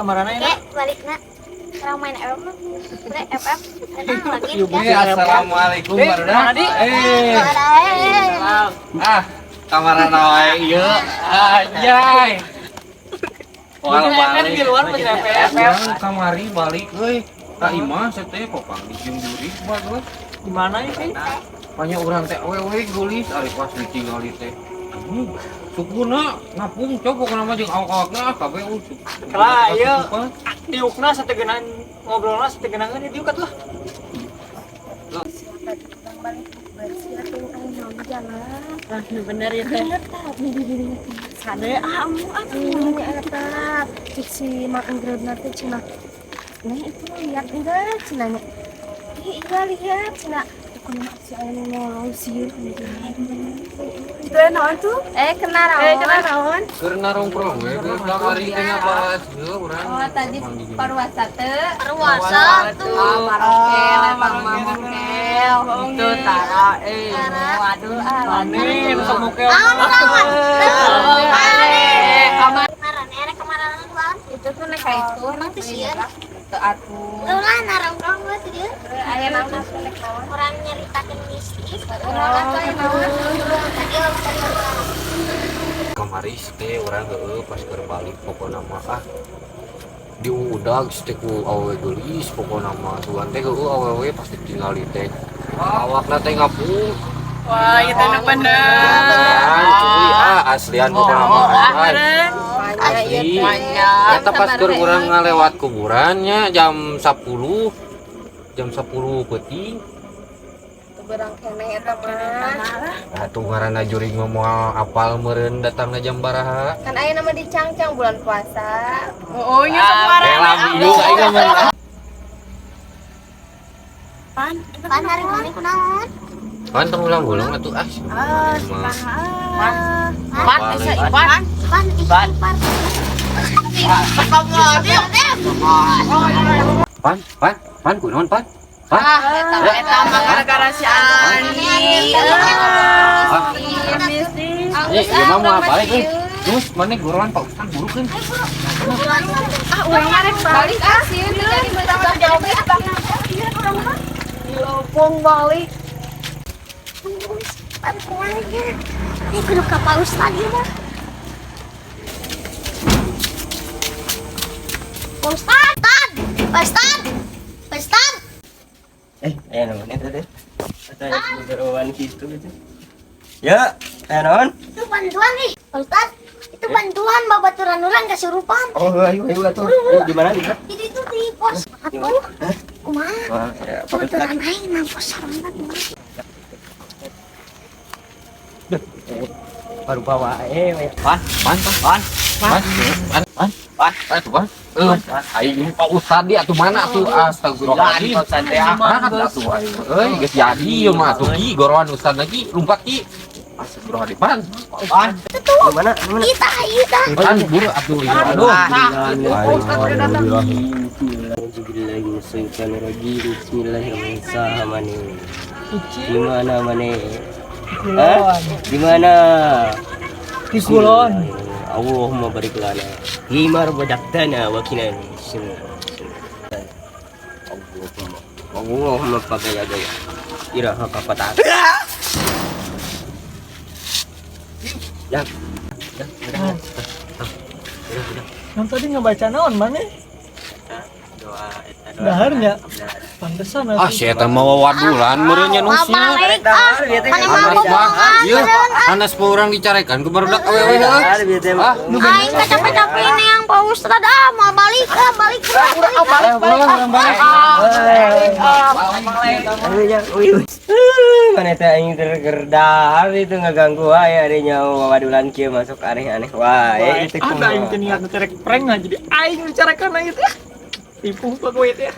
Kamarana ya? Oke, balikna. Orang main FF mah. Udah FF. Tenang lagi Yuk, ya. Assalamualaikum Eh, barudak. Adi. Eh. Ah, kamarana wae ieu. Anjay. Wah, Kan di luar masih FF. Urang kamari balik euy. Ka imah saya teh papanggih jeung jurig bagus. Di mana ya sih? Panya urang teh awewe geulis ari pas ditinggali teh. Anjing, sukuna ngapung cok pokona mah jeung awak-awakna kabeh usuk. Lah, ieu diukna sategenan ngobrolna sategenan diuk atuh. Bener ya teh. Sade ah amu atuh Eta cik si Mak Ingrid nanti cina. Neng itu lihat enggak cinanya? Ih, iya lihat cina. Aku nama si anu nolong sih. Itu naon tuh? Eh kena raon. Eh kena naon? Keur narongkrong we geus kamari teh ngabahas heuh urang. Oh, tadi paruasa teu. Paruasa tuh. Ah, parokel emang mah mokel. Itu tara eh. Waduh ah. Aneh, nu sok mokel. Naon naon? Eh, kamar Kemarin erek kemarin bang. itu tuh nek ka itu Emang tuh sieun. Teu atuh. Lu lah narongkrong gua tuh dia. Aya naon atuh nek naon? Orang nyeritakeun mistis. Naon atuh aya naon? Tadi orang tadi orang. Kamari teh urang heueuh pas keur balik pokona mah ah diudag teh ku awewe geulis pokona mah sugan teh heueuh awewe pas ditinggali teh awakna teh ngapung. Wah, itu nu bener. Beneran cuy, ah aslian pokona mah anjay. Asli eta pas keur urang ngalewat kuburannya jam 10, jam 10 peuting. Berang keneh eta mah. Atuh ngaranna jurig mah moal apal meureun datangna jam baraha. Kan aya nama dicangcang bulan puasa. Oh, nya sok Rela bingung aing mah. Pan pan hari mana kunaon? Pan tong ulang-ulang atuh ah. Ah, Mah. Pan bisa Ipan. Pan istighfar. Pan, pan, pan kunaon pan? Pan. Ah, eta mah gara-gara si Ani. Ah, ini ieu mah moal balik euy. Terus mana goroan Pak Ustad buru kan? Ah, urang mah rek balik ah. Sieun teu jadi meunang jawab. Dilopong balik. Pan kumaha? Ini kudu ka Pak Ustad ieu mah. Pak Ustad, Pak Ustad, Pak Ustad. Eh, aya naon eta teh? Eta aya gerowan kitu gitu. Ya, aya naon? Itu bantuan nih, Pak Ustad. Itu bantuan babaturan urang kasurupan. Oh, ayo ayo atuh. Di mana di mana? Jadi itu di pos atuh. Kumaha? Wah, ya, Pak Ustad. Babaturan aing nang pos sarana kumaha? Baru bawa we. Pan, pan, pan, pan, pan, pan, pan, pan, tuh pan. Aing Pak Ustad di atuh mana atuh astagfirullahaladzim. Pak Ustad teh ah. Mana atuh aing. Euy, geus jadi ieu mah atuh ki goroan Ustad lagi lumpat ki. Astagfirullahaladzim. Pan, Pan. Di mana? Di mana? Kita, kita. pan buru atuh ieu. Aduh. Bismillahirrahmanirrahim. Di mana mana? Hah? Di mana? Di kulon. Allahumma barik lana fima razaqtana wa qina Allahumma Allahumma pagaya gaya iraha kapata. Ya. Ya, udah. Udah, udah. Yang tadi ngebaca naon mana? Doa eta doa. Daharnya. Pantesan Ah, atuh. si eta mah wawadulan meureun nya nusnya. Balik ah. Mana mah Hanas mah, bobohan. ieu hanas mah urang dicarekan ku barudak awewe heuh. Ah, Aing capek-capek ini yang Pak Ustad ah mau balik ah balik ah balik. balik balik. Mana teh aing tergerdar itu ngeganggu wae ada nyawa wawadulan kieu masuk aneh-aneh wae itu Ada aing teh niat ngecerek prank nah jadi aing dicarekan aing teh. Tipu pak gue teh.